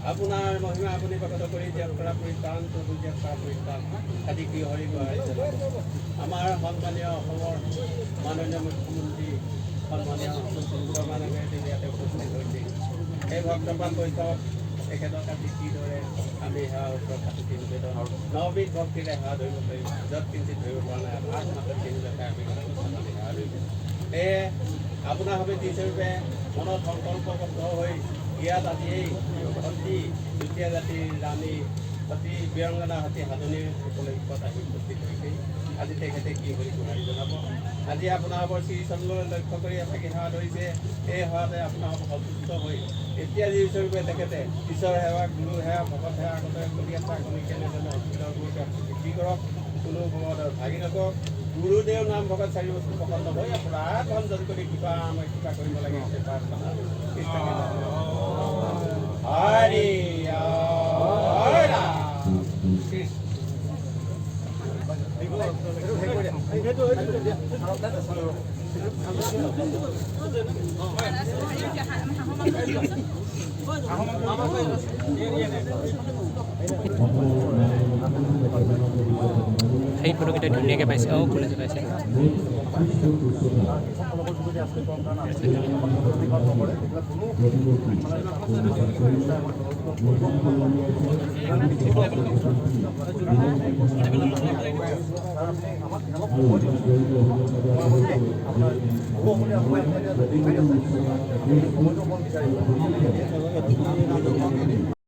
আপোনাৰ মহিমা আপুনি প্ৰকট কৰি দিয়ক, কৰা পৰিত্ৰাণ, প্ৰভু দিয়ক কৰা পৰিত্ৰাণ। আজি কি হৰি আমাৰ সন্মানীয় অসমৰ মাননীয় মুখ্যমন্ত্ৰী সন্মানীয় শৰ্মা ইয়াতে উপস্থিত হৈছে। এই ভক্তপ্ৰাণ বৈঠক তেখেতক আজি কিদৰে আমি সেৱা শুশ্ৰূষা নিবেদন নৱবিধ ভক্তিৰে সেৱা ধৰিব পাৰিম, য'ত কিঞ্চিত ধৰিব পৰা নাই আঠ মাতত তিনিজনকে আমি আমি সেৱা ধৰিছোঁ। সেয়ে আপোনাৰ বাবে যিস্বৰূপে মনত সংকল্পবদ্ধ হৈ ইয়াত আজি এই সতী দ্বিতীয় জাতিৰ ৰাণী সতী বীৰাংগনা সতী সাধনীৰ উপলক্ষত আহি উপস্থিত হৈছে। আজি তেখেতে কি বুলি গোহাৰি জনাব। আজি আপোনালোকৰ শ্ৰীচৰণলৈ লক্ষ্য কৰি এভাগি সেৱা ধৰিছে। এই সেৱাতে আপোনালোক সন্তুষ্ট হৈ এতিয়া যি স্বৰূপে তেখেতে ঈশ্বৰ সেৱা, গুৰু সেৱা, ভকত সেৱা আগতে কৰি আছে, আপুনি কেনেধৰণে বৃদ্ধি কৰক, কোনো ভগৱতৰ ভাগি নকৰক। গুৰুদেৱ নাম ভগত চাৰি বস্তু প্ৰসন্ন হৈ অপৰাধ ভঞ্জন কৰি কৃপা আমাক কৃপা কৰিব লাগে। প্ৰাৰ্থনা। হৰি ৰাম। কৃষ্ণ। সেই ফটোকেইটা ধুনীয়াকৈ পাইছে। অঁ, কলেজে পাইছে।